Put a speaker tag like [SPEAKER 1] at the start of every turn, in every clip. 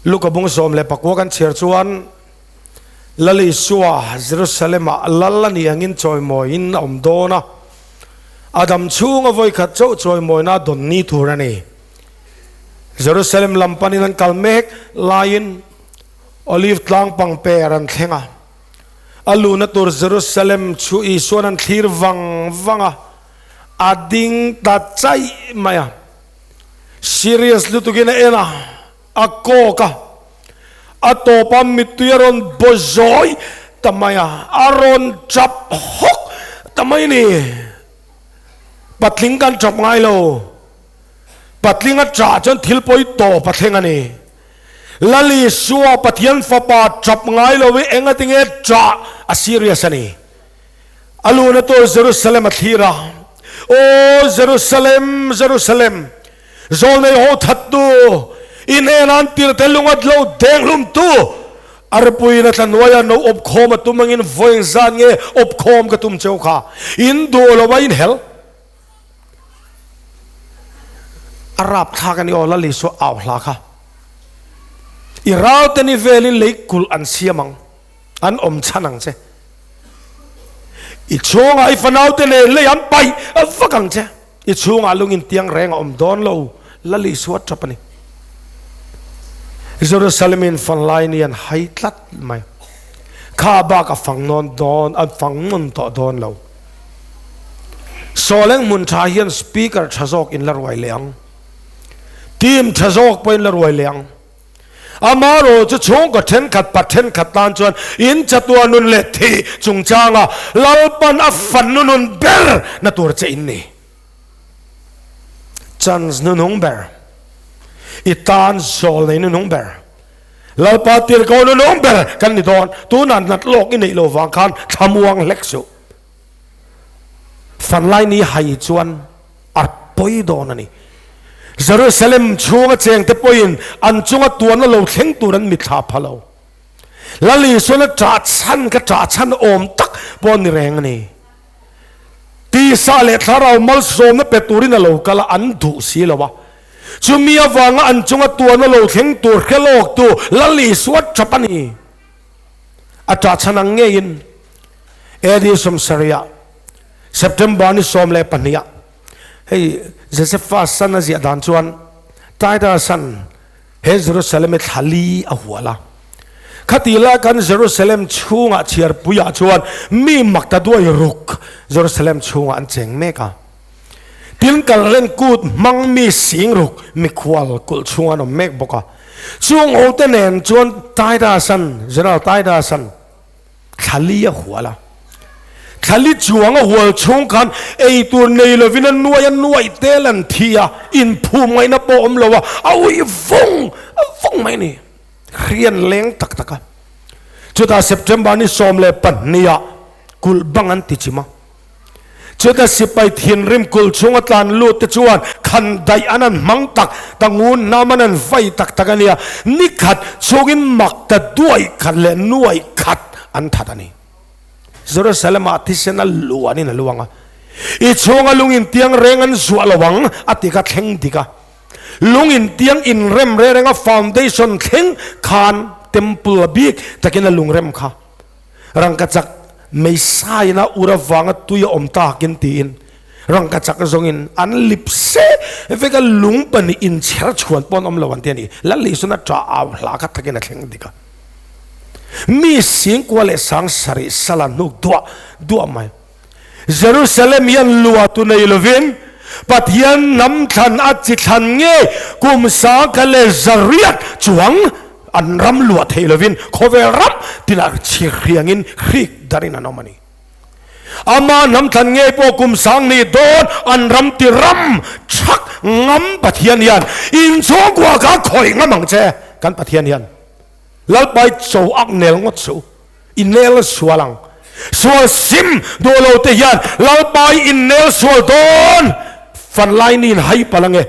[SPEAKER 1] Luka bung 14 kan chhiar chuan Lal Isua Jerusalem-ah lal a nih angin chawimawiin a awm dawn a, a dam chhunga vawikhat chauh chawimawina a dawn ni tur a ni. Jerusalem lam panin an kal mek laiin Olive tlang pangper an thleng a, a luhna tur Jerusalem chu Isua'n an thlir vang vang a, a ding ta chaih mai a. Serious lutukin a en a, a kawk a, a tawpa mittui a rawn baw zawi ta mai a, a rawn tap hawk ta mai ni. Patling kan tap ngai lo, patling a tah chuan thil pawi tawp a thleng a ni. Lal Isua Pathian Fapa tap ngai lo hi engatinge tah a serious a ni. A luna tur Jerusalem a thlir a, Aw Jerusalem, Jerusalem, zawlnei ho thattu, i hnenah an tirte lungat lo denghlumtu, a ripuiin a tlanuaia no awpkhawm a tum angin vawi engzat nge awpkhawm ka tum cheu kha, in duh lo a in hel. A rapthlak a ni aw, Lal Isua au hla kha. I ralte ni velin lei kulh an siam ang. An awm chhan ang che. I chhungah i fanaute nen lei an paih vak ang che. I chhungah lungin tiang reng a awm dawn lo, Lal Isua tap a ni. Jerusalem-in fanlai ni an hai tlat mai. Kha bak a fang nawn dawn, an fang nawn tawh dawn lo. Sawleng hmun tha hian speaker tha zawk in la ruai leh ang. Team tha zawk pawhin la ruai leh ang. Amaherawh chu chhungkaw thenkhat pa thenkhat tan chuan in chatuah nun leh thih chungchanga Lalpan a fannu nun ber na tur che in ni. Chance nunung ber, i tan zawl nei nunung ber, Lalpa tirhkoh nunung ber kan ni dawn. Tunah nat lawk i neih lo vang khan thlamuang hlek suh. Fanlai ni hai chuan a pawi dawn a ni. Jerusalem chhunga chengte pawhin an chunga tuanna lo thleng tur an mitthla pha lo. Lal Isuan a ṭah chhan kha ṭah chhan awm tak pawh a ni reng a ni. Tisa leh thlarau malsawmna pe turin a lo kal a, an duh si lo a. Chumi avanga an chunga tuanna lo thleng tur hre lawktu Lal Isua ṭap a ni. A ṭah chhan ang ngeiin AD 70-ah September ni 12 ah hei Josepha san a ziah dan chuan Titus an he Jerusalem hi thla li a hual a. Khati lai khan Jerusalem chhungah chhiarpuiah chuan mi mak ta duai ruk Jerusalem chhungah an cheng mek a. Tin kalren kut hmang mi sing ruk mikhual kulh chhungah an awm mek bawk a. Chung hote nen chuan Titus an, General Titus an, Thla li a hual a, thla li chuang a hual chhung khan ei tur nei lovin a nuai a nuai tel an thi a, inphum ngaihna pawh awm lo a, a uih vawng vawng mai a ni. Rian leng tak tak a. Chutah September ni 12 ah kulh bang an ti chim a. Chuta sipai thinrim kulh chhunga tlan lut te chuan khan daih an an hmang tak ta ngun hnam an an vai tak tak a nia, ni khat chhungin mak ta duai khat leh nuai khat an that a ni. Jerusalem ah thisen a luanin a luang a, i chhunga lungin tiang reng an zuah lo ang a ti kha thleng dik a, lungin tiang inrem reng renga foundation thleng khan temple a bik takin a lungrem kha. Rangkachak meisaiin a ur avanga tui a awm takin tiin rangkachak zawngin an lip se vek a, lung pahnih inchher chhuan pawh an awm lo an ti a ni. Lal Isuan a ṭah au hla kha takin a thleng dik a. Mi singkua leh sang sarih sala hnuk duah duah mai. Jerusalem hian lua tu nei lovin Pathian hnam thlan a chi thlan nge kum sangkhat leh zariat chuang an ram luah thei lovin khawvel ram tinah chhirhriangin hrik darin an awm a ni. Ama hnam thlan ngei pawh kum sang ni dawn an ram ti ram chhak ngam Pathian hian inchhungkua kha khawih ngam ang che kan Pathian hian Lalpai cho ak nel ngawt suh. I nel sual ang. Sual sim duh lo te hian Lalpa i innel sual dawn fan lai niin hai palh ange.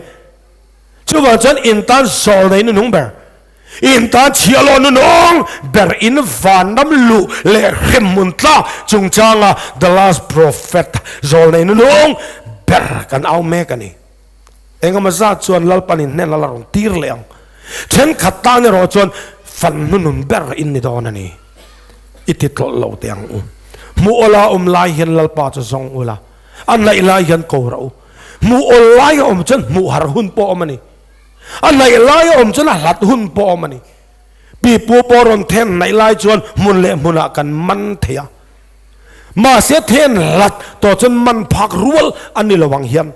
[SPEAKER 1] Chuvang chuan in tan zawl nei nunung ber, in tan chhiahhlawh nunung ber in vanram luh leh hremhmun tlak chungchanga the last prophet zawl nei nunung ber kan au mek a ni. Engemaw zat chuan Lalpan in hnen a la rawn tir leh ang. Thenkhat tan erawh chuan fan hnunun ber in ni dawn a ni. I ti tlawlh lo teh ang u. Hmuh awla awm lai hian Lalpa chu zawng ula, a hnaih lai hian ko rah u. Hmuh awl lai a awm chuan hmuh har hun pawh a awm a ni. A hnaih lai a awm chuan a hlat hun pawh a awm a ni. Pipu pawh rawn then hnaih lai chuan hmun leh hmunah kan man thei a. Mahse then hlat tawh chuan man phak rual a ni lo ang hian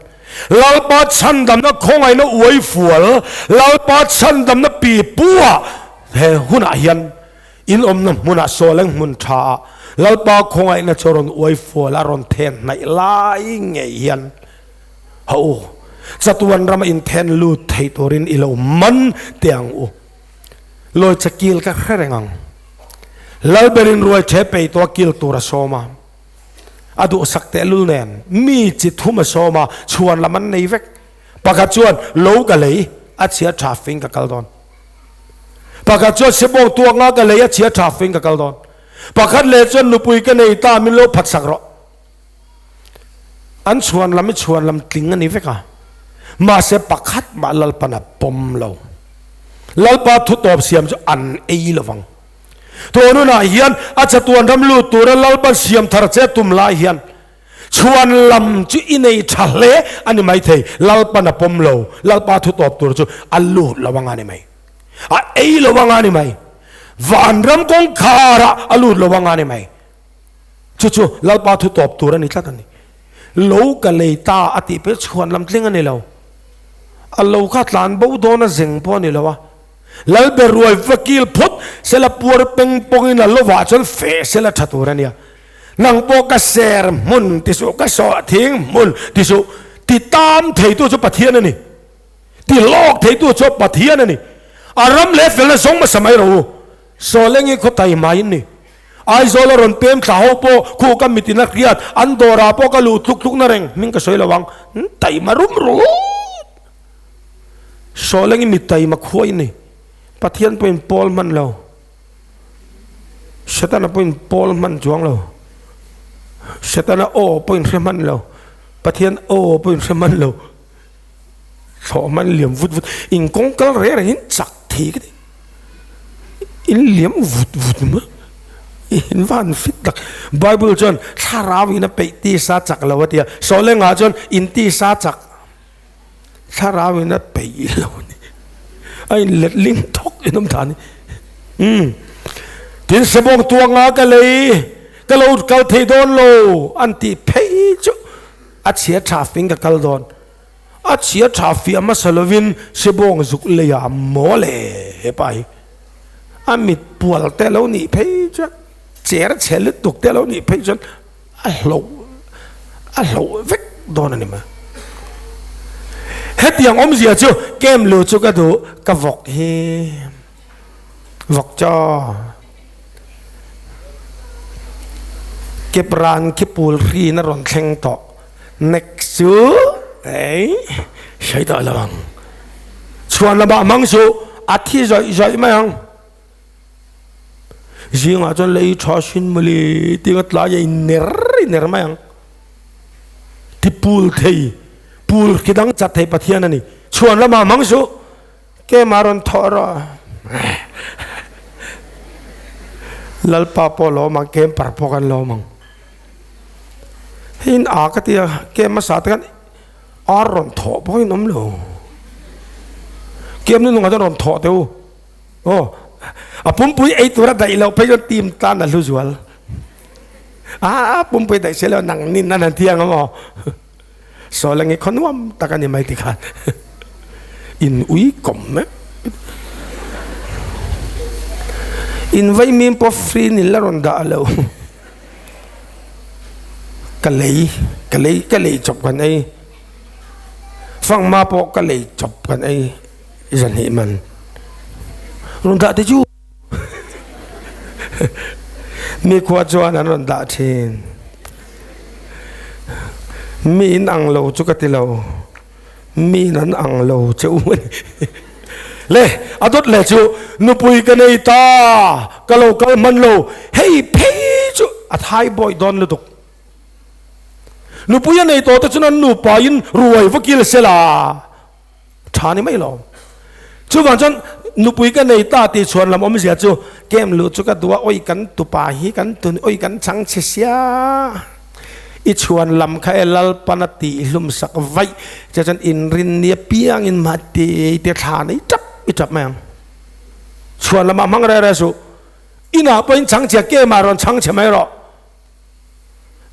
[SPEAKER 1] Lalpa chhandamna khawngaihna uai fual, Lalpa chhandamna pipu ah he hunah hian in awmna hmunah sawleng hmun tha ah Lalpa khawngaihna chu a rawn uai fual a rawn then hnaih lai ngei hian ha u chatuan rama in then lut thei turin i lo man teh ang u. Lawi che kil ka hre reng ang. Lalberin ruai the pei tawh a kil tur a sawm a. A duhsak tehlul nen mi chi thum a sawm a, chhuan lam an nei vek. Pakhat chuan lo ka lei a chhia tha fing ka kal dawn. Pakhat chuan sebawng tuak nga ka lei a chhia tha fing ka kal dawn. Pakhat leh chuan nupui ka nei ta min lo phatsak rawh. An chhuan lam i chhuan lam tling a ni vek a, mahse pakhat mah Lalpan a pawm lo. Lalpa thu tawp siam chu an ei lo vang. Tun hunah hian a chatuan ram lut tura Lalpan siam thar che tum lai hian chhuan lam chu i nei tha hle a ni maithei, Lalpan a pawm lo. Lalpa thu tawp tur chu a lut lo anga ni mai, a ei lo anga ni mai, vanram kawngkharah a lut lo anga ni mai. Chu chu Lalpa thu tawp tur a ni tlat a ni. Lo ka lei ta a tih pawh chhuan lam tling a ni lo. A lo kha tlan bo dawn a zeng pawh a ni lo a. Lalber ruai va kil phawt sela puar peng pawngin a lovah chuan feh sela tha tur a nia. Nang pawh ka ser hmun ti suh, ka sawh thing hmun ti suh, ti tam theitu chu Pathian a ni. Ti hlawk theitu chu Pathian a ni. A ram leh felna zawng hmasa mai rawh u. Sawlengi khaw taima in ni. Aizawl a rawn pem thla ho pawh khu ka mit in a hriat, an dawrah pawh ka luh tluk tluk na reng, hming ka sawi lo ang, taima rum rut. Sawlengi mit taima khuai in ni. Pathian pawhin pawl hman lo. Setana pawhin pawl hman chuang lo. Setana aw pawhin hre hman lo. Pathian aw pawhin hre hman lo. Thlawh hman liam vut vut, in kawng kal reng reng in chak thei ka ti. In liam vut vut ma in van fit tak. Bible chuan thlarau in a peih tisa chak lo a ti a, Sawlengah chuan in tisa chak thlarau in a peih lo a ni. A in let ling thawk in awm dan hi. Umm tin sebawng tuanga ka lei ka lo kal thei dawn lo an tih phei chu a chhia tha fing ka kal dawn. A chhia tha fiah hmasa lovin Sebawng zuk leiah maw le hepa hi a mit pual te lo nih phei chuan cher chhe lutuk te lo nih phei chuan a hloh a hloh vek dawn a ni mai. Hetiang awmzia chu kem lu chu ka duh ka vawk hi vawk chaw kep ran khi pul hrin a rawn thleng tawh. Next chu ei sawi tawh lo ang. Chhuan lamah hmang suh, a thi zawih zawih mai ang. Zingah chuan lei tha sin mawle tinga tlai a inner inner mai ang. Ti pul thei, pul khi dang chat thei Pathian a ni. Chhuan lamah hmang suh, kema rawn thawh rawh. Lalpa pawh lawm ang, camper pawh kan lawm ang. Hei in a ka tia kem hmasa te khan ar rawn thawh pawh in awm lo kem nu nungah chuan rawn thawh teh u aw a pumpui ei tura daih loh phei chuan team tan a hlu zual a pumpui daih se lo nang nin an han thiang amaw sawi lang i khaw nuam tak a ni mai tikhan in ui kawm mek in vaimim pawh free in la rawn dah lo. Ka lei ka lei ka lei chawp kan ei fangma pawh ka lei chawp kan ei zahnih man rawn dah te chu mi khua chuan an rawn dah thin mi in ang lo chu ka ti lo. Mi nan ang lo che u a ni. Le, a dawt leh chu nupui ka nei ta, ka lo kal hman lo, hei phei chu a thai bawi dawn lutuk. Nupui a nei tawh te chuan an nupa in ruai va kil se la, tha ni mai lo. Chuvang chuan Nupui ka nei ta tih chhuan lam awmzia chu camp luh chu ka duh a, oi kan tupa hi kan tun oi kan chhang chhe sia. I chhuan lam kha e Lalpan a tih hlum sak vaih che chuan inrinni apiangin mahti te thla nei tap i tap mai ang. Chhuan lamah hmang reh reh suh. Inah pawhin chhang chhia camp ah rawn chhang chhe mai rawh.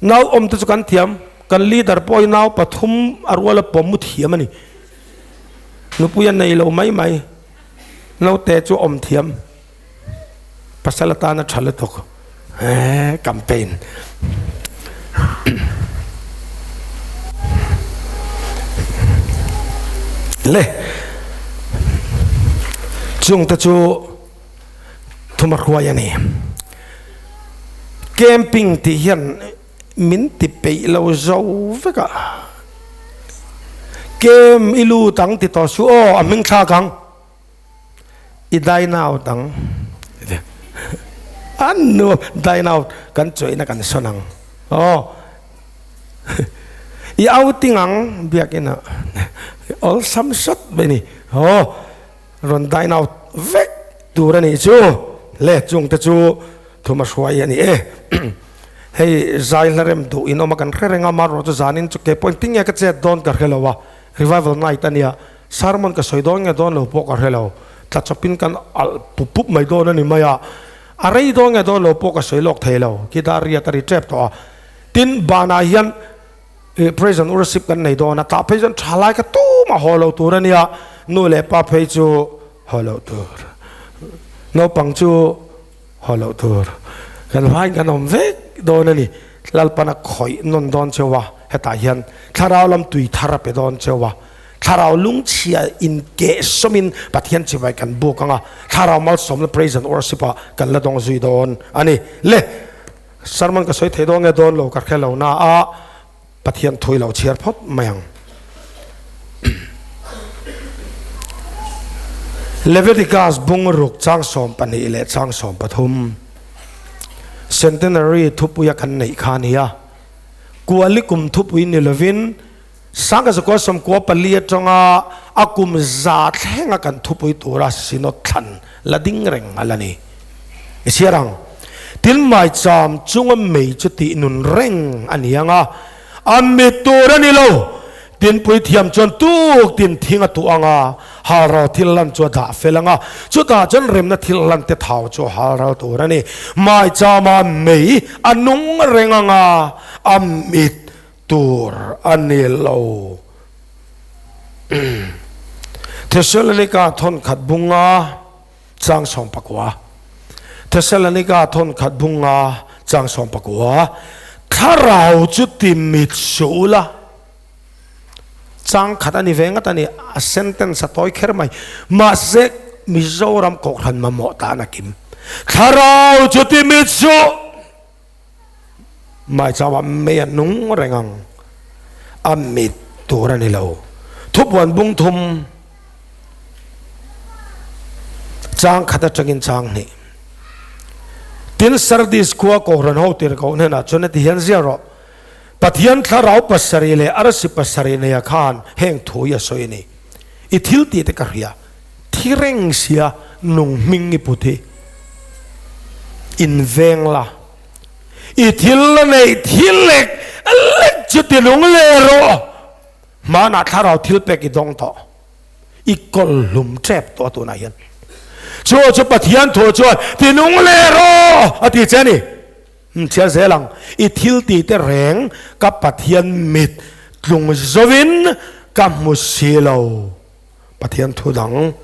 [SPEAKER 1] Nau awm te chu kan thiam, kan leader pawh hi nau pathum a rual a pawm mu thiam a ni. Nupui a nei lo mai mai, naute chu awm thiam, pasal atana tha lutuk, eeh campaign. Le chung te chu. Thuma hruai a ni. Camping tih hian min ti peih lo zo vek a. Camp i lut ang ti tawh suh aw, a hming thlak ang. I dine out ang. An nuam dine out kan chawihna kan sawn ang. Aw. I outing ang biakinah awlsam sawt mai a ni. Aw. Rawn dine out vek tur a nih chu le, chungte chu thuma hruai a ni e. Hei zai hla rem duh in awm a kan hre reng a, amaherawhchu zanin chu ke pawh engtin nge ka chet dawn ka hre lo a, revival night a nia, sermon ka sawi dawn nge dawn lo pawh ka hre lo, tla chawpin kan alh pup pup mai dawn a ni mai a, a rei dawn nge dawn lo pawh ka sawi lawk thei lo, khi dar riat a ri tep tawh a, tin banah hian Ih praise and worship kan nei dawn a, tah phei chuan tha lai kha tumah haw lo tur a nia, nu leh pa phei chu haw loh tur, naupang chu haw loh tur, kan hmain kan awm vek dawn a ni, Lalpan a khawih nawn dawn cheu a, hetah hian thlarau lam tui thar a pe dawn cheu a, thlarau lungchhia inkeh sawmin Pathian chibai kan buk ang a, thlarau malsawmna praise and worship ah kan la dawng zui dawn a ni. Le! Sermon ka sawi thei dawn nge dawn lo ka hre lo na a, Pathian thui lo chhiar phawt mai ang. Leviticus bung ruk chang 12 leh chang 13 Centenary thupuia kan neih kha a ni a, Kuali kum thupui ni lovin 1994 atanga a kum za thlenga kan thupui tura Synod thlan la ding reng a la ni. I chhiar ang. Tin maicham chunga mei chu tih nun reng a ni ang a, a mit tur a ni lo. Tin puithiam chuan tuk tin thing a tuah ang a, halral thil lan chu a dah fel ang a, chutah chuan remna thil lan te thau chu a halral tur a ni. Maichama mei a nung reng ang a, a mit tur a ni lo. Thesalonika thawnkhat bunga chang 19 Thesalonika thawnkhat bunga chang 19 Thlarau chu ti mit suh ula chang khat a ni ve ngat a ni a sentence a tawi kher mai mahse Mizoram Kohhran mamawh tan a kim Thlarau chu ti mit suh Maichama mei a nung reng ang, a mit tur a ni lo. Thupuan bung thum chang khat atangin chang hnih. Tin Sardis khua Kohhran ho tirhkoh hnenah chuan heti hian ziah rawh, Pathian thlarau pasarih leh arsi pasarih neia khan heng thu hi a sawi a ni. I thil tih te ka hria. Thi reng sia nung hming i put hi in veng la, i thil la neih thil lek lek chu ti nung leh rawh. Hmanah thlarau thil pek i dawng tawh, i kawl hlum tep tawh a tunah hian. Chu chu Pathian thu chuan ti nung leh rawh a ti che a ni. Chhiar zel ang, i thil ti te reng ka Pathian mit tlung zovin ka hmu si lo. Pathian thu dang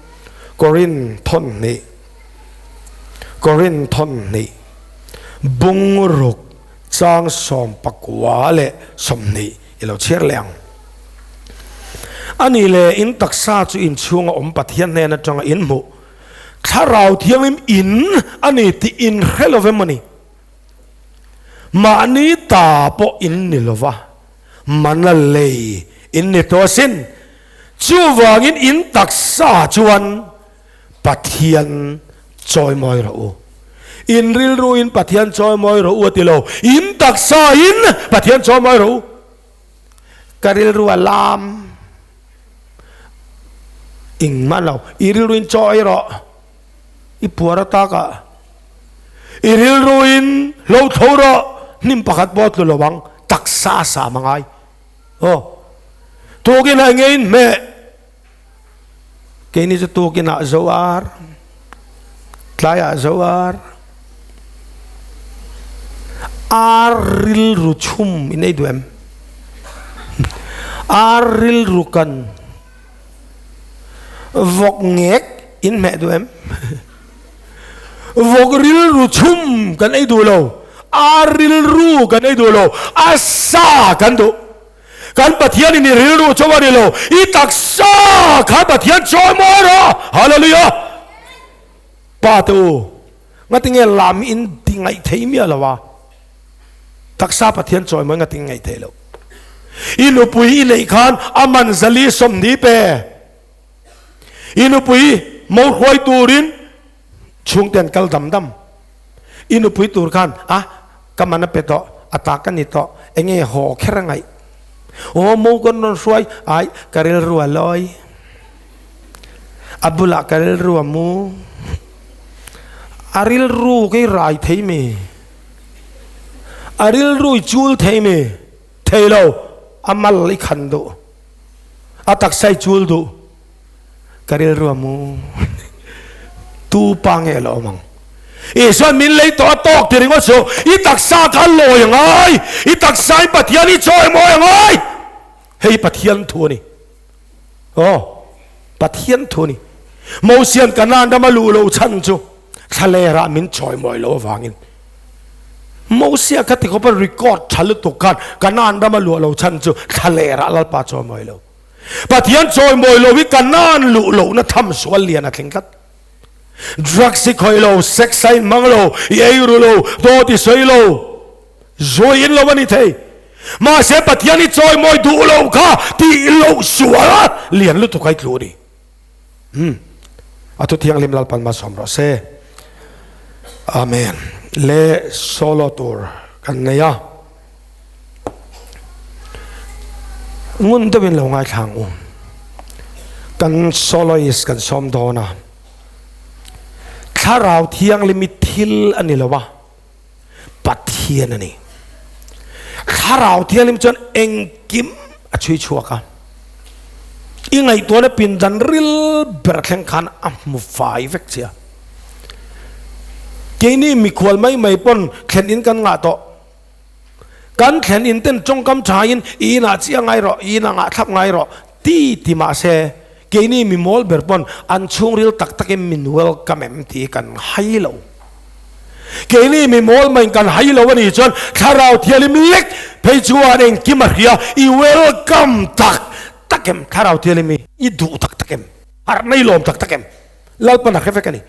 [SPEAKER 1] Korin thawn hnih Korin thawn hnih bung ruk chang 19 leh 20 i lo chhiar leh ang. A nih leh in taksa chu in chhunga awm Pathian hnen atanga in hmuh Thlarau Thianghlim in a ni tih in hre lo ve mawni? Mahni ta pawh in ni lo va, mana lei in ni tawh asin. Chuvangin in taksa chuan Pathian chawimawi rawh u. In rilruin Pathian chawimawi rawh u a ti lo, in taksain Pathian chawimawi rawh u. Ka rilru a lam engmah lo, i rilruin chawi rawh. I puar atakah i rilruin hlo tho rawh, hnim pakhat pawh a tlu lo ang, taksa a sam a ngai. Aw, tukin ah enge in hmeh? Keini chu tukin ah zo ar, tlai ah zo ar, ar rilru chhum in ei duh em? Ar rilru kan vawk ngek in hmeh duh em? Vawk rilru chhum kan ei duh lo, ar rilru kan ei duh lo, a sa kan duh. Kan Pathianin i rilru chauh a ni lo, i taksa khan Pathian chawi mawi rawh. Hallelujah! Pa te u, ngatinge lam in ti ngaih thei miah lo a? Taksa Pathian chawi mawi ngatinge ngaih thei lo? I nupui i neih khan a man zali 20 pe. I nupui mo hruai turin chhungte an kal dam dam. I nupui tur khan a ka man a pe tawh, a ta ka ni tawh, enge haw kher a ngaih. Aw mo kan rawn hruai, ai ka rilru a lawi. A bulah ka rilru a mu. A rilru kei rai thei mi. A rilru i chul thei mi. Thei lo, a mal i khan duh. A taksa i chul duh. Ka rilru a mu. Tu pa nge lo awm ang? Isuan min lei tawh a tawk ti ringawt suh. I taksa kha lawi a ngai. I taksa in Pathian i chawi mawi a ngai. Hei Pathian thu a ni. Aw, Pathian thu a ni. Mosian Kanaan rama luh loh chhan chu thlalerah min chawi mawi loh avangin. Mosia kha tikhawpa record tha lutuk khan Kanaan rama luah loh chhan chu thlalerah Lalpa chawi mawi lo. Pathian chawimawi lo hi Kanaan luh lohna tham sual lian a thleng tlat. Drugs i khawih lo, sex a inhmang lo, i ei ru lo, dawt i sawi lo, zui in lo a ni thei. Mahse Pathian i chawimawi duh lo kha tih loh sual lian lutuk a i tlu a ni. Hmm. A thu thianghlim Lalpan malsawm rawh se. Amen. Le solo tur kan nei a. Ngun deuhin lo ngaithla ang u. Kan soloist kan sawm dawn a. Thlarau thianghlim i thil a ni lo a, Pathian a ni. Thlarau thianghlim chuan engkim a chhui chhuak a. I ngaihtuahna pindan ril ber thleng khan a hmu fai vek che a. Keini mikhual mai mai pawn thlen in kan ngah tawh. Kan thlen in ten tawngkam thain i inah chiah ngai rawh, i inah ngahthlap ngai rawh ti ti mahse keini mi mawl ber pawn an chhungril tak takin min welcome em tih kan hai lo. Keini mi mawl maiin kan hai lo a nih chuan Thlarau Thianghlim lek phei chuan engkim a hria, i welcome tak tak em Thlarau Thianghlim hi i duh tak tak em, harhna i lawm tak tak em? Lalpan a hre vek a ni.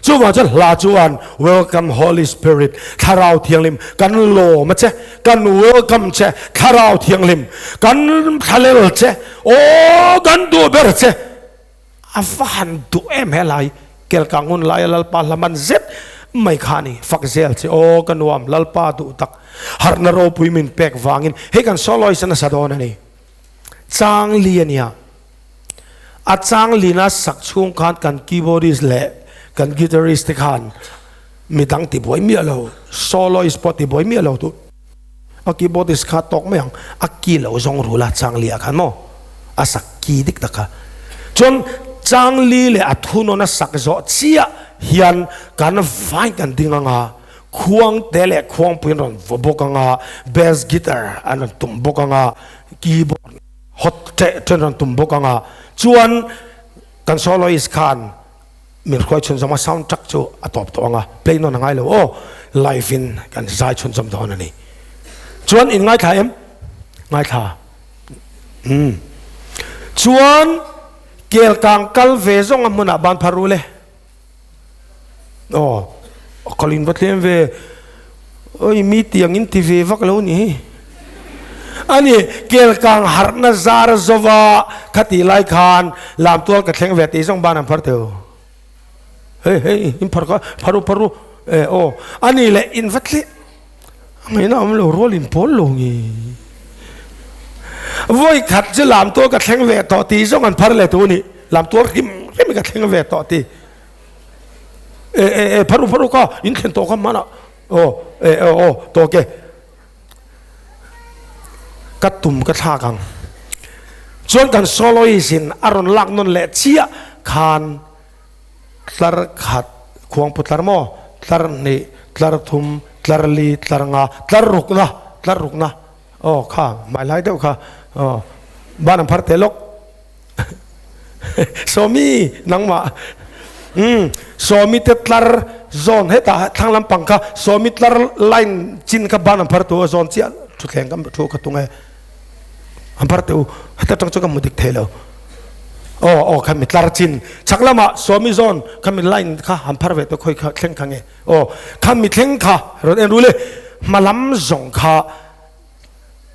[SPEAKER 1] Chuvang chuan hla chuan Welcome Holy Spirit, Thlarau Thianghlim, kan lawm a che, kan welcome che, Thlarau Thianghlim, kan thlalel che, aw kan duh ber che. A va han duh em he lai, Kelkang hun laia Lalpa hla man zet mai kha a ni, fak zel che, aw ka nuam Lalpa duh tak, harhna ropui min pek vangin hei kan soloist a nasa dawn a ni. Chang li a nia. A chang lina sak chhung khan kan keyboardist leh kan guitarist te khan midang ti buai miah lo, soloist pawh ti buai miah lo tu a keyboardist kha tawk mai ang, a key lo zawng rul a chang li ah khan maw a sak key dik tak kha. Chuan chang li leh a thunawn a sak zawh chiah hian kan vain kan ding ang a, khuang te leh khuangpui an rawn vaw bawk ang a, bass guitar an rawn tum bawk ang a, keyboard Hot teh ṭhen rawn tum bawk ang a, chuan kan soloist khan min hruai chhunzawm a, sound track chu a tawp tawh ang a, play nawn a ngai lo aw, live in kan zai chhunzawm dawn a ni. Chuan in ngaithla em? Ngaithla. Umm. Chuan Kelkang kal ve zawng a hmunah ban phar ru le. Aw, a kal in va tlem ve. Oi, mi tiang in ti ve vak lo ni. Ani, kelkang harhna zar zova khati lai khan lamtual ka thleng ve tih zawng ban an phar teu. Hei, hei, in phar kha, phar u, phar u. E, aw, ani leh in va tlem. A ngaihna awm lo rual in pawl lo nge. Vawi khat chu lamtual ka thleng ve tawh tih zawng an phar leh tu a ni. Lamtual hrim hrim ka thleng ve tawh tih. E e e phar u phar u ka in thlen tawh kha hmanah aw e aw aw tawk e. Ka tum ka thlak ang. Chuan kan soloist in a rawn lak nawn leh chiah khan tlar khat khuangpu tlar maw tlar hnih tlar thum tlar li tlar nga tlar rukna tlar rukna aw kha hmai lai deuh kha aw ban an phar teh lawk. Sawmi nangmah umm Sawmi te tlar zawn hetah thlang lampang kha Sawmi tlar line chin kha ban an phar tu a zawn chiah thutthleng ka thu ka tung e an phar teh u heta tang chu ka hmu dik thei lo aw aw khami tlar chin chhak lamah Sawmi zawn khami line kha han phar ve te khawi kha thleng kha nge aw khami thleng kha rawn en rul e hma lam zawng kha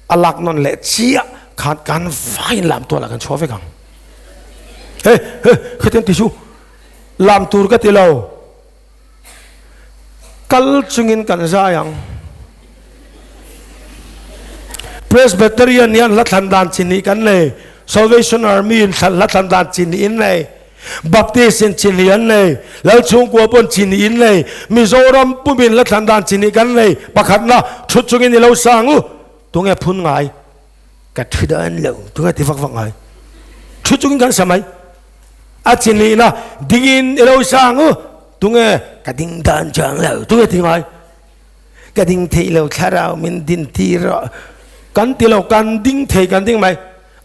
[SPEAKER 1] A lak nawn leh chiah khan kan vaiin lam tualah kan chhuah vek ang. He he khatiang ti chu lam tur ka ti lo. Kal chungin kan zai ang. Presbyterian hian hla thlan dan chi hnih kan nei. Salvation Army in hla thlan dan chi hnih in nei. Baptist in chi hnih an nei, Lal chhungkua pawn chi hnih in nei, Mizoram pumin la thlan dan chi hnih kan nei, pakhatna thut chungin i lo sang u, tunge phun ngai? Ka thi dan lo, tunge ti vak vak ngai? Thu chungin kan sa mai, a chi hnihna dingin i lo sang u, tunge ka ding dan chang lo, tunge ti ngai? Ka ding theih lo thlarau min din tir rawh kan ti lo kan ding thei kan ding mai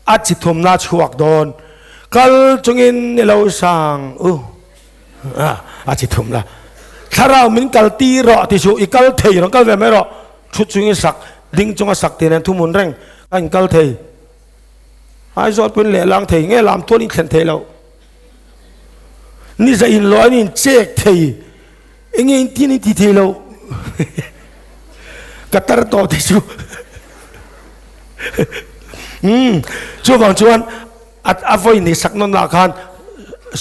[SPEAKER 1] a chi thumna chhuak dawn kal chungin i lo sang u a chi thumna thlarau min kal tir rawh ti chu i kal thei rawn kal ve mai rawh thu chungin sak ding chunga sak tih nen thuhmun reng a in kal thei Aizawl pawhin lehlang thei nge lam tual in thlen thei lo ni za in lawh an in chek thei Enge in tin in ti thei lo ka tar tawh te chu umm chuvang chuan a vawi ni sak nawn lah khan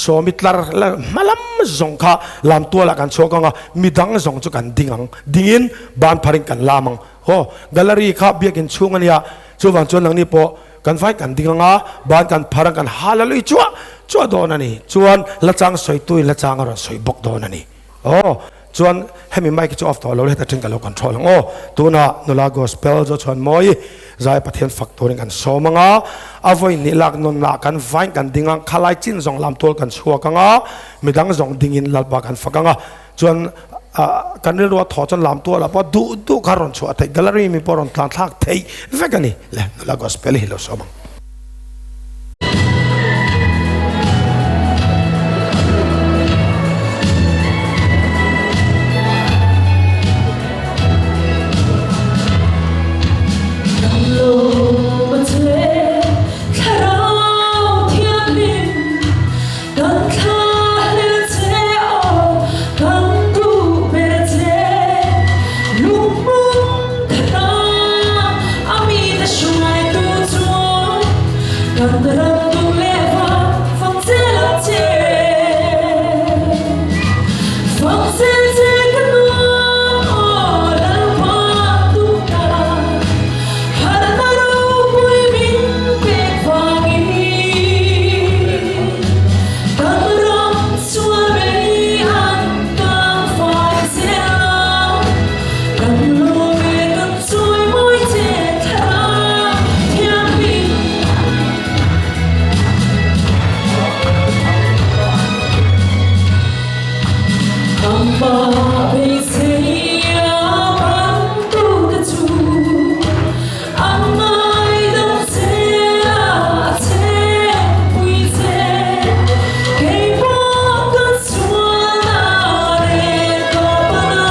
[SPEAKER 1] sawmi tlar la hma lam zawng kha lam tualah kan chhuak ang a midang zawng chu kan ding ang dingin ban pharin kan lam ang haw gallery kha biakin chhung a nia chuvang chuan nangni pawh Kan vai kan ding anga ban kan phar ang kan hal a lui chuah chuah dawn a ni. Chuan la chang sawi tuin la chang a rawn sawi bawk dawn a ni. Aw chuan hemi mic hi chu off tawh lo le heta then ka lo control ang aw. Tunah nula gospel zawh chuan mawi zai Pathian fak turin kan sawm anga a vawi hnih lak nunah kan vain kan ding ang khalai chin zawng lam tual kan chhuak anga midang zawng dingin Lalpa kan fak anga Chuan kan rilru a thaw chuan lam tualah pawh duh duh kha rawn chhuah theih, gallery mi pawh rawn tlan thlak theih vek a ni. Le nula gospel hi lo sawm ang.
[SPEAKER 2] Kan thla hlel che aw, kan duh ber che. Lungmun khat ah a mite hruaitu chuan kan ram duh leh vang fak zel ang che. Fak zel che ka nuam aw Lalpa duhna, harhna ropui min pek vangin. Kan ram chuan mei an kang fai che a, kan lawm e kan chawi mawi che thlarau thianghlim. Amah beisei a bantute chu An ngaidam che a chhengpui che, kei pawh ka chuan a rel tawp a na,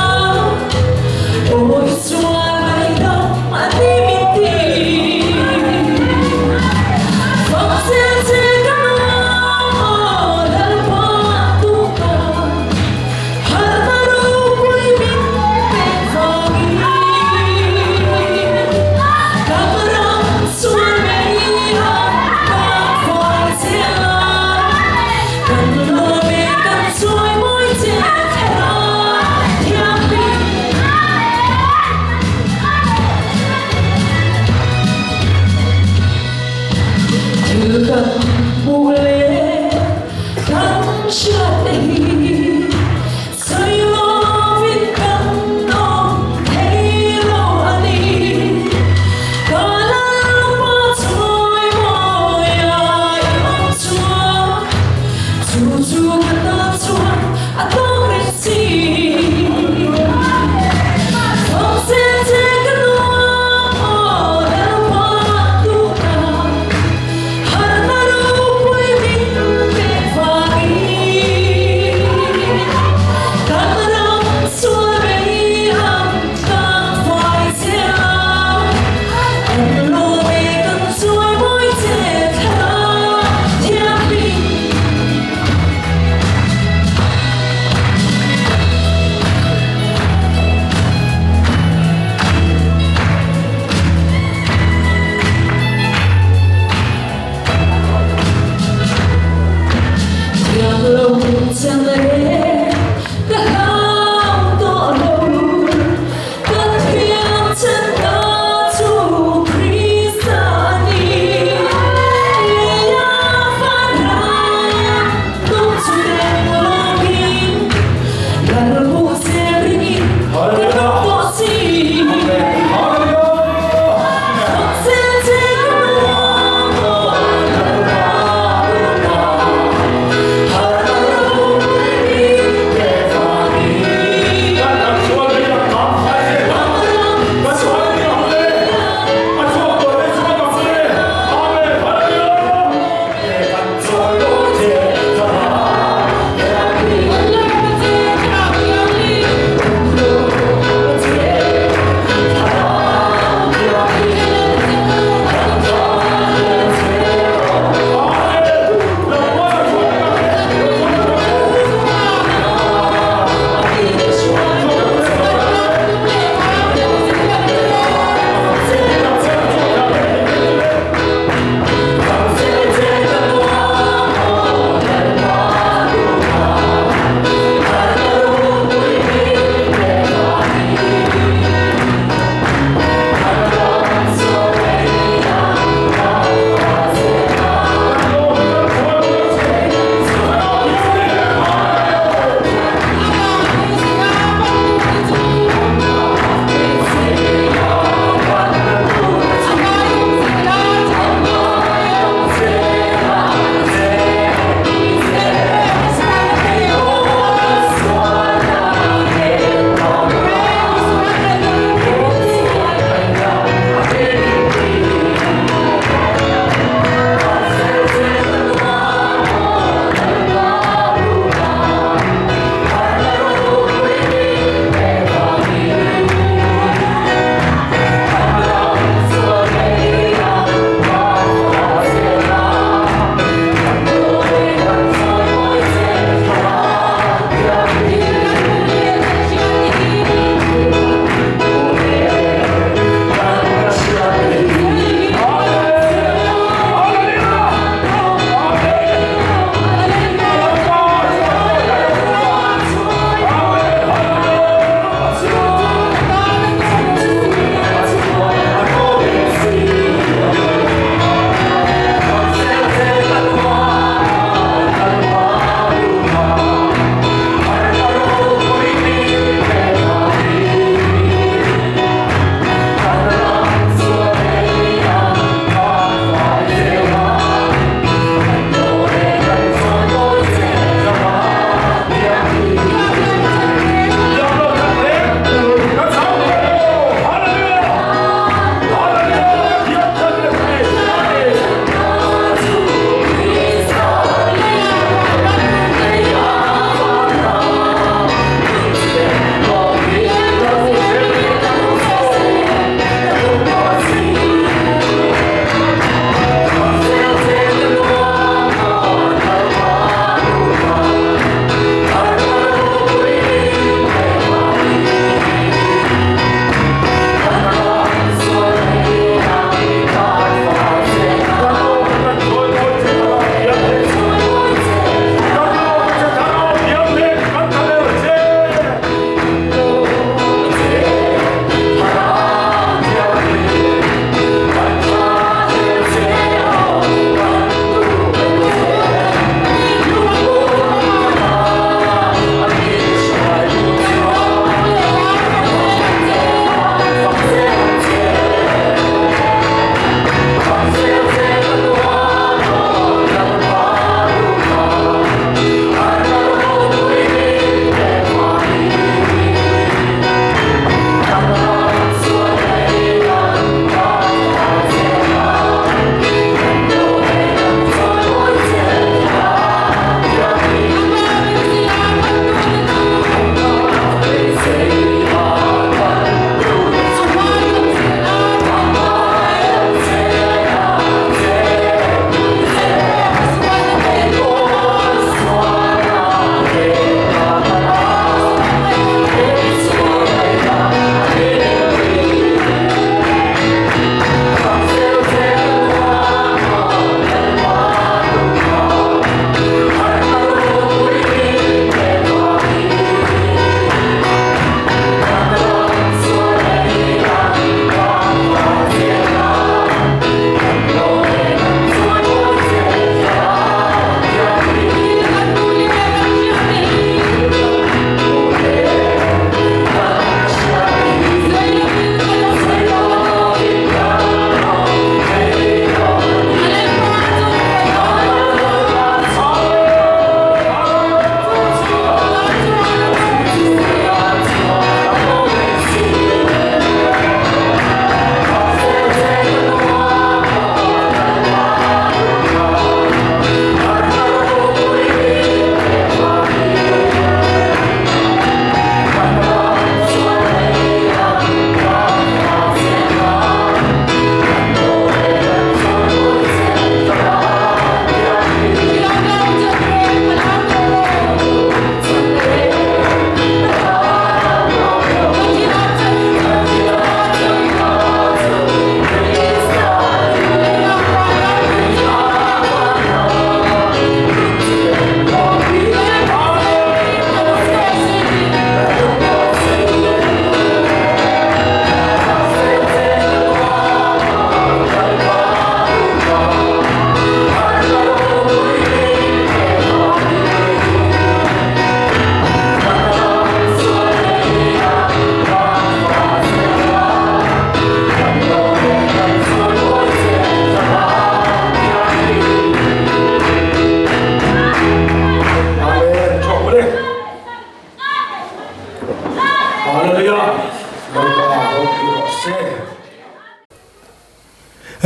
[SPEAKER 2] awi chuan ngaihdam a ni min ti. Fak zel che ka nuam aw Lalpa tupa. Harhna ropui min pek vangin kan ram chuan mei an kak fai che a, kan lawm e kan chawi mawi che thlarau thianghlim. Thil kan hmuh leh kan hriat te hi.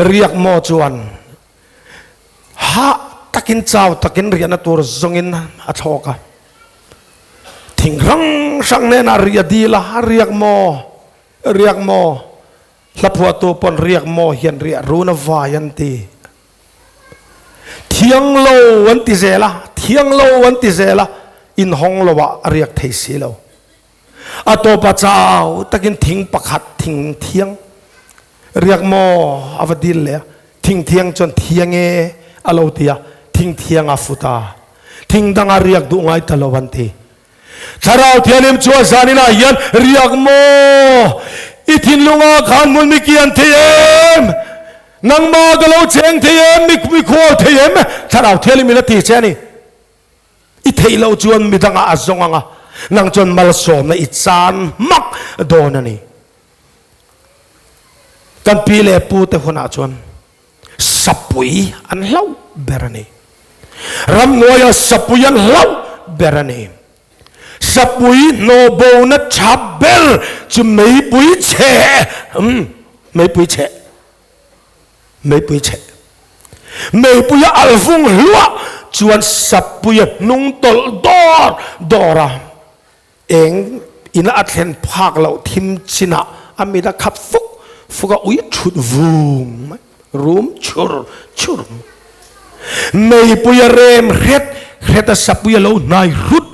[SPEAKER 1] Riak maw chuan hah takin chau takin riahna tur zawngin a thlawk a. Thing hrang hrang hnenah riah dil a, riak maw, riak maw, hla phuahtu pawn riak maw hian riah run a vai an ti. Thiang lo an ti zel a, thiang lo an ti zel a, inhawng lo ah a riak thei si lo. A tawpa chau takin thing pakhat thing thiang riak maw a va dil leh a, thing thiang chuan thiang e a lo ti a, thing thiang a fut a, thing danga riak duh ngai ta lo an ti. Thlarau Thianghlim chuan zaninah hian riak maw i thinlunga khan hmun mi kian thei em? Nangmah ka lo cheng thei em? Mi mikhual thei em? Thlarau Thianghlim in a ti che a ni. I theih loh chuan midangah a zawng ang a, nang chuan malsawmna i chan hmak dawn a ni. Kan pi leh pu te hunah chuan sapui an hlauh ber a ni. Ramhnuaia sapui an hlauh ber a ni. Sapui hnawhbona tha ber chu meipui chhe, umm, meipui chhe. Meipui chhe meipuia alh vung hluah chuan sappuia hnung tawlh dawr dawr a, eng ina a thlen phak loh thim chinah a mit a khap fuk fuk a, ui thut vung mai, rum chhur chhur mai. Meipuia rem hret hret a sappuia lo hnai hrut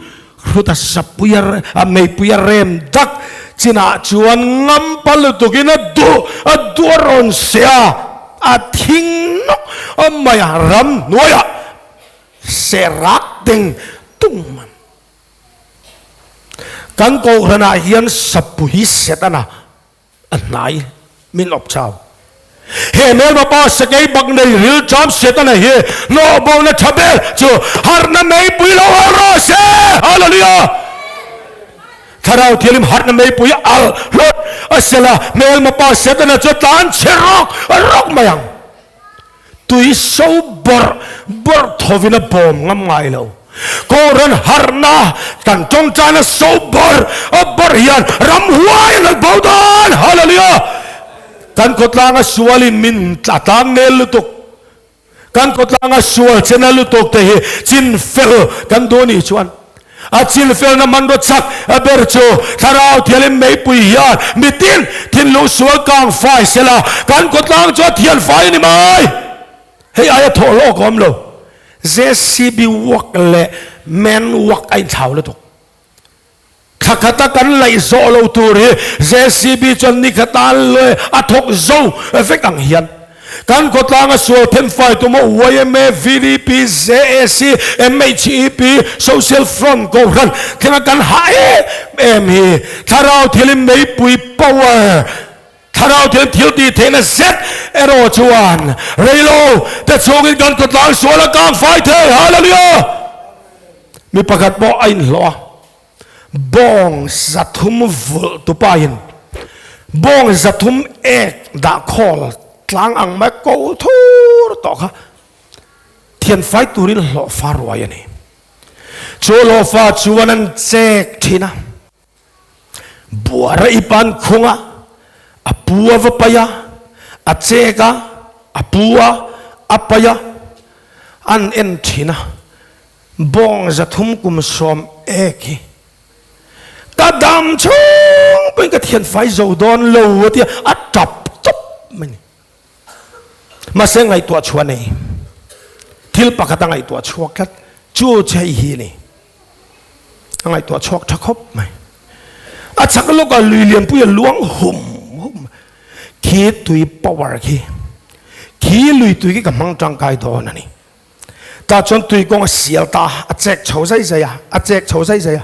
[SPEAKER 1] hrut a sappuia a meipuia rem dak chinah chuan ngampa lutukin a duh a duh a rawn seh a, a thing nawk a mai a, ramhnuaiah seh rak deng tung mai. Kan kohhranah hian sappui Setana A hnai min awp chau. He hmelma pa sakei bak nei ril ṭam Setana hi hnawhbona ṭha ber chu harhna meipui lo al rawh se! Hallelujah! Thlarau Thianghlim harhna meipui al hlut a sela hmelma pa Setana chu tlan chhe rawk rawk mai ang. Tui so bawrh bawrh thovin a bawm ngam ngai lo. Kohhran harhna kan tawngtaina so bawrh a bawrh hian ramhuai an rawn bo dawn. Hallelujah! Kan khawtlanga sualin min a tlang nel lutuk. Kan khawtlanga sual chena lutuk te hi chin fel kan duh nih chuan A chilfelna hmanraw chak a ber chu Thlarau Thianghlim meipui hian mitin thinlung sual kang fai sela kan khawtlang chu a thian fai a ni mai. Hei aia thawh hlawk a awm lo. JCB work leh man work a inthlau lutuk. Thla khata kan laih zawh lo tur hi JCB chuan ni khata a thawk zo vek ang hian. Kan khawtlanga sual thenfai tuma yma, VDP, JAC, MHEP, Social Front Kohhran thlenga kan hah em em hi Thlarau Thilim meipui power, Thlarau Thilim thil tih theihna zet erawh chuan reilo te chhungin kan khawtlang sual a kang fai thei. Hallelujah! Mi pakhat pawh a inhlawh a. Bawng 300 vulh tupain bawng 300 ek dah khawl tlang ang mai ko thur tawh kha thianfai turin hlawhfa ruai a ni. Chu hlawhfa chuan an chek thin a, buara i pan khung a, a pu a va paih a, a chek a, a pu a, a paih a, an en thin a. Bawng 300 kum 10 ek hi ka dam chhung pawhin ka thian fai zo dawn lo a tia a tap tawp mai ni. Mahse ngaihtuah chhuah nei thil pakhat a ngaihtuah chhuak tlat chu che hei hi ni a ngaihtuah chhuak tha khawp mai. A chak lawkah lui lianpui a luang hum hum khi tui power khi khi lui tui khi ka hmang tangkai dawn a ni. Tah chuan tui kawng a sial ta a, a chek chho zai zai a, a chek chho zai zai a.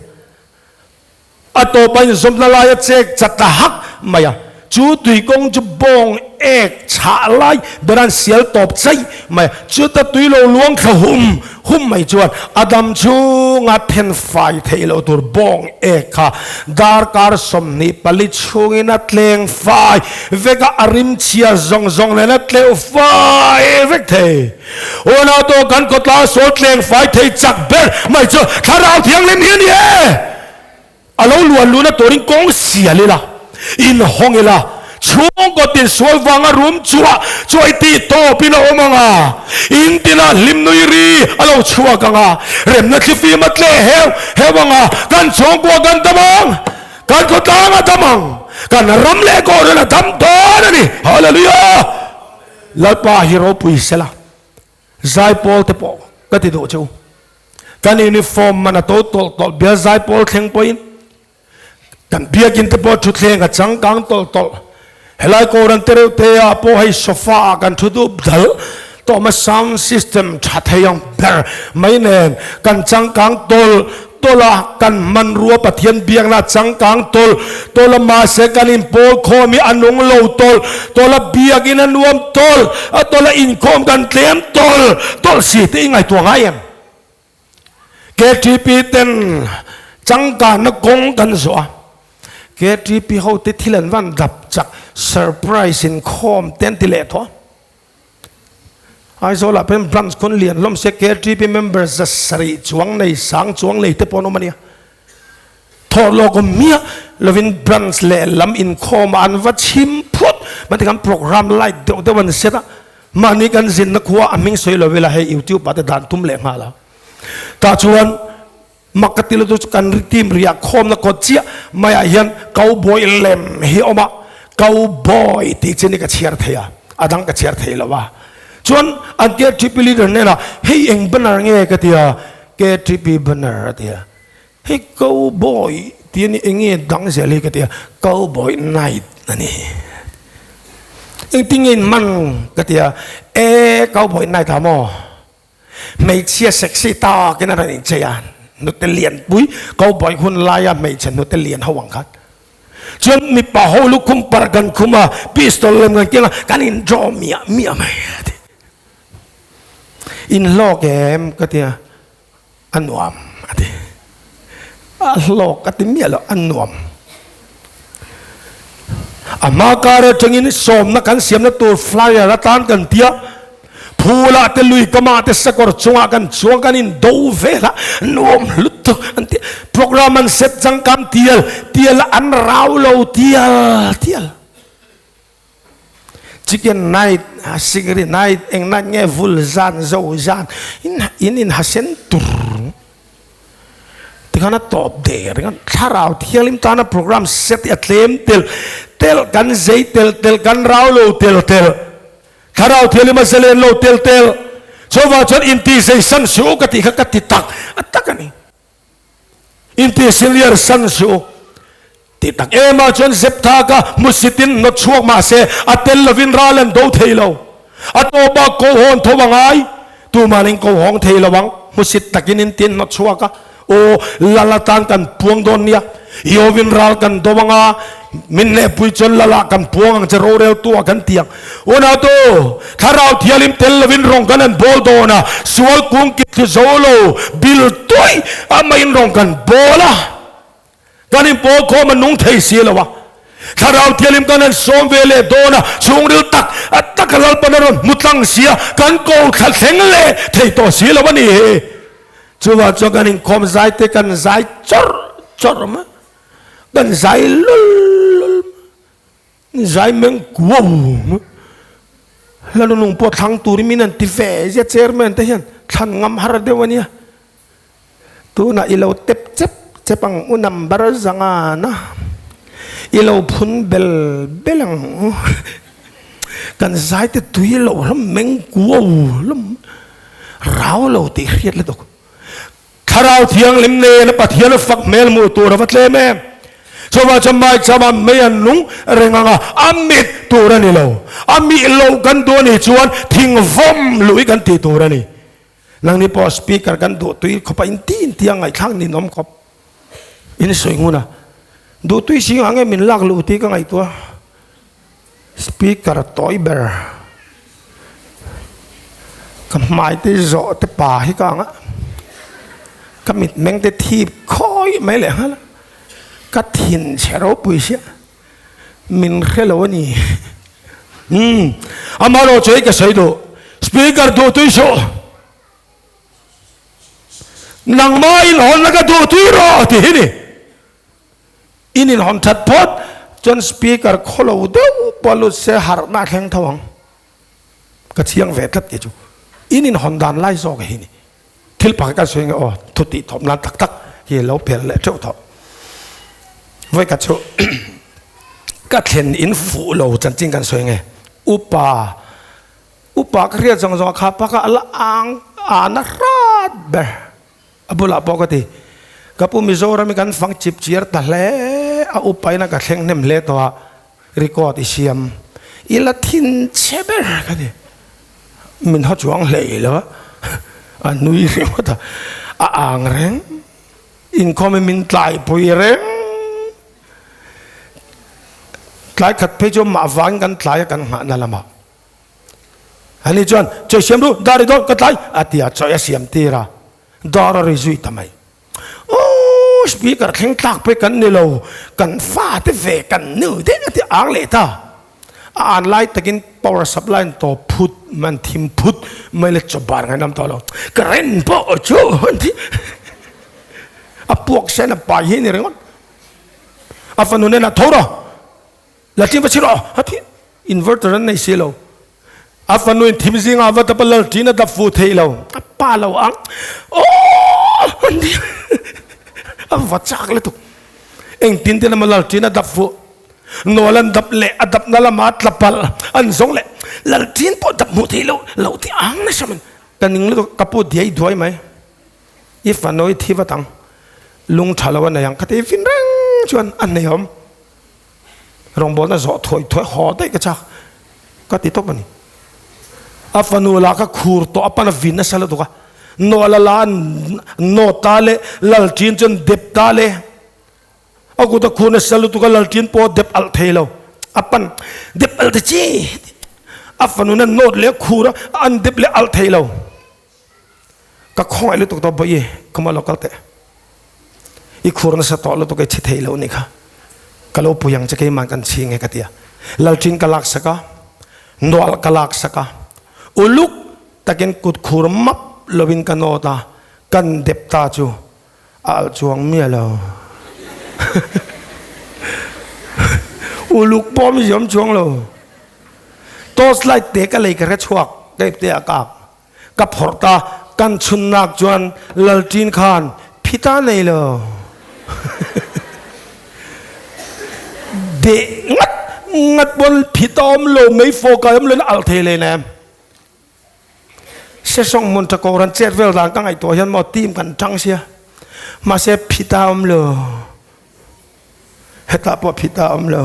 [SPEAKER 1] A tawpa inzawmna lai a chek chat ta hak mai a. Chu tui kawng chu bawng ek chhah lai ber an sial tawp chaih mai a. Chuta tui lo luang thla hum hum mai chuan a dam chhunga then fai theih loh tur bawng ek kha darkar 24 chhungin a tleng fai vek a, a rim chhia zawng zawng nen a tleuh fai vek thei. Unau tawh kan kawtla sawl tleng fai thei chak ber mai chu Thlarau Thianghlim hi a ni e. A lo luan luhna turin kawng sial ila, inhawng ila, Chhungkaw tin sual vanga rum chhuah chuai tih tawpin a awm ang a, in tinah hlim nui ri a lo chhuak ang a, remna thlifim a tleh heuh heuh ang a, kan chhungkua kan dam ang, kan khawtlang a dam ang, kan ram leh kawhhran a dam dawn a ni. Hallelujah! Lalpa hi ropui sela, zaipawl te pawh ka ti duh che u. Kan uniform man a to tawlh tawlh bial zaipawl thleng pawhin Kan biakinn te pawh thutthleng a changkang tawlh tawlh. Helai Koran te reuh te ah pawh hei sofa ah kan thu dup dal tawh ma sound system tha thei ang ber mai nen kan changkang tawlh tawlh a, kan hmanrua Pathian biakna a changkang tawlh tawlh a mahse kan inpawl khawm hi a nung lo tawlh tawlh a, biakinn a nuam tawlh a tawlh a, inkhawm kan tlem tawlh tawlh si te i ngaihtuah ngai em? KTP ten changkanna kawng kan zawh a, KTP ho te thil an van dap chak surprise in khawm te an ti leh tawh a. Aizawl ah pawhin branch khawn lian hlawm se KTP member 700 chuang nei sang chuang nei te pawh an awm a nia. Thawh lawk awm miah lovin branch leh lam inkhawm ah an va chhim phut mai tikhan program light deuh deuh an set a, mahni kan zinna khua a hming sawi lo ila hei youtube ah te dan tum leh nghal a. Tah chuan mak ka ti lutuk chu kan team riah khawmna kawt chiah maiah hian cowboy lem hi a awm a, cowboy tih chin hi ka chhiar thei a, a dang ka chhiar thei lo a. Chuan an KTP leader hnenah hei eng banner nge ka ti a, KTP banner a ti a. Hei cowboy tih a ni enge dang zel hi ka ti a, cowboy night a ni. Engtin nge in man ka ti a, e cowboy night ah maw hmeichhia sexy takin a rawn inchei a, hnute lianpui cowboy hun laia hmeichhe hnute lian ho ang khan. Chuan mipa ho lukhum parh kan khum a, pistol lem kan keng a, kan in draw miah miah mai a ti. In hlawk em ka ti a. A nuam a ti. A hlawk a ti miah lo, a nuam. A hma kar atangin sawmna kan siamna tur flyer atan kan ti a, phulah te lui kamah te sakawr chungah kan chuang kan in do vel a, nuam lutuk an ti. Program an set changkang tial tial a an rau lo tial tial. Chicken night, sikri night, eng night nge vul zan zo zan in in in ha sen tur tikhan a tawp der ringawt thlarau thianghlim tana program set hi a tlem tel tel kan zei tel tel kan rau lo tel tel thlarau thianghlim a zalen lo tel tel chuvang chuan inti zei san suh ka tih kha ka ti tak a tak a ni. Inti senior san suh u tih tak em ah chuan Zeptha ka hmusitin hnawt chhuak mah se a tel lovin ral an do thei lo. A tawpah ko hawn tho a ngai. Tuman in ko hawng thei lo ang. Hmusit takin inti hnawt chhuak a. Aw lal atan kan puang dawn nia. Iovin ral kan do anga min hnehpui chuan lal ah kan puang ang che roreltu ah kan ti ang. Unautu, Thlarau Thianghlim tel lovin rawng kan han bawl dawn a, sual kung kit thlu zo lo, bil tuai a mahin rawng kan bawl a, kan inpawl khawm a nung thei si lo a. Thlarau Thianghlim kan han sawm ve leh dawn a, chhungril tak tak a Lalpan a rawn hmu tlang si a, kan ko thla thleng leh thei tawh si lo a ni hi. Chuvang chuan kan inkhawm zai te kan zai chawrh chawrh mai, kan zai lul lul mai. Zai meng kuau mai. Hla nung pawh thlang turin min an ti ve zia chairman te hian thlan ngam har deuh a nia. Tunah i lo tep chep chep ang u number zanga na i lo phun bel bel ang u. Kan zai te tui lo hlawm meng kuau hlawm rau lo tih hriat lutuk. Thlarau Thianghlim nena Pathian fak hmel hmuh tur a va tlem em! Chuvang chuan mic chama mei an nung reng ang a, a mit tur a ni lo. A mih loh kan duh a nih chuan thing vawm luh hi kan tih tur a ni. Nangni pawh speaker kan duh tui khawp a, inti inti a ngaihthlak ninawm khawp. In sawi ngun a, duh tui zingah nge min lak luh tih ka ngaihtuah. Speaker tawi ber ka hmai te zawh te pa hi ka ang a, ka mitmeng te thip khawi mai leh nghal a, ka thin chhe ropui sia min hre lo a ni. Umm amaherawh chu hei ka sawi duh speaker duh tui suh nangmah inhawnna ka duh tui rawh ti hi ni. In inhawn that phawt. Chuan speaker khawlo deuh pawh lut se harhna a thleng tho ang. Ka chiang ve tlat kei chu. In inhawn dan lai zawk hi ni. Thil pakhat kan sawi nge aw thu tih thawm nan tak tak hi lo pel leh teuh tawh. Vawi khat chu ka thlen in fuh lo chanchin kan sawi nge upa upa ka hriat zawng zawng a kha pak a a la ang a na hrat ber a bulah pawh ka ti ka pu Mizoram hi kan fang chip chiar ta hle a upa in a ka thleng hnem hle tawh a record i siam i la thin chhe ber ka ti. Min haw chuang hlei lo a, a nui ringawt a, a ang reng, inkhawm in min tlaipui reng. Tlai khat phei chu mah vangin kan tlai a kan nghahna lamah. Ani chuan, Chawi siam ru, dar i dawn, ka tlai, a ti a, chawi a siam tir a, dar a ri zui ta mai. Aww, speaker thleng tlak pawh kan ni lo, kan fate ve kan nu deuh a ti ang leh ta. A an lai takin power supply an tawp phut, man thim phut mai le chaw bar ngai nam tawh lo. Current pawh chu an ti. A puak sen a pai hi a ni ringawt. A fanu nen a tho rawh. La ṭin va chhi rawh a thi. Inverter an nei si lo. A fanu in thim zingah a va dap a, lal ṭin a dap fuh thei lo. A pa lo ang. Aww! An ti. A va chak lutuk. Engtin te lama lal ṭin a dap fuh. Nawl an dap leh a dapna lama tla palh an zawng leh lal ṭin pawh dap hmuh theih loh lo ti ang nasa mai. Ka ning lutuk ka pu diai duai mai. I fanu i thi vat ang. Lung ṭha lo a nei ang. Ka ti fin reng chuan a nei awm. Rawngbawlna zawh thuai thuai haw daih ka chak ka ti tawp a ni. A fanu lah kha khur tawh a pan a vin nasa lutuk a, nawla la an nawt ta le, lalṭin chu an dep ta le, a kut a khur nasa lutuk a lalṭin pawh a dep alh thei lo, a pan dep alh ta chi a fanu nen nawt leh a khur a, an dep leh alh thei lo. Ka khawngaih lutuk tawh bawi khuma lo kal teh. I khur nasa tawh lutuk i chhe thei lo nih kha. Ka lo pui ang che keimah kan chhing e ka ti a. Lalṭin ka lak sak a, nual ka lak sak a. Uluk takin kut khur map lovin ka nawt a, kan dep ta chu a alh chuang miah lo. Uluk pawh mi ziam chuang lo. Torch light te ka lei ka hre chhuak ka ipte ah ka ak. Ka phawrh ta, kan chhunnak chuan Lalṭin khan phita nei lo. Deh ngat ngat pawn phita awm lo, meifawh kai awm lo in alh thei hlei nem. Sesawng hmun ṭha ko ran chet vel dan ka ngaihtuah hian maw team kan ṭang sia. Mahse phita awm lo. Hetah pawh phita awm lo.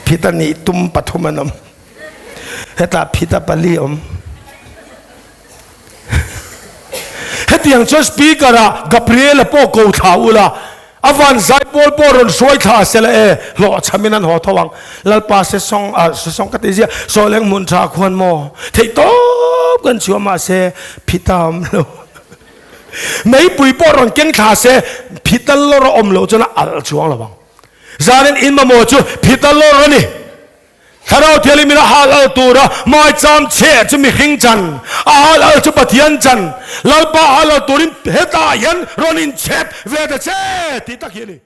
[SPEAKER 1] Phita nih tum pathum an awm. Hetah phita pali awm. Hetiang chuan speaker ah Gabriela pawh ko thla ula, a van zaipawl pawh rawn hruai thla sela e, hlawhchham in an haw tho ang. Lalpa se song ah se song ka ti zia, sawleng hmun tha khuan maw theih tawp kan chhuah mahse phita awm lo. Meipui pawh rawn keng thla se phital lawr a awm loh chuan a alh chuang lo ang. Zanin in mamawh chu phital lawr a ni. Thlarau Thianghlim in a hal al tura maicham cheh chu mihring chan, a hal al chu Pathian chan. Lalpa hal al turin hetah hian rawn inchhep ve ta che tih tak hi a ni.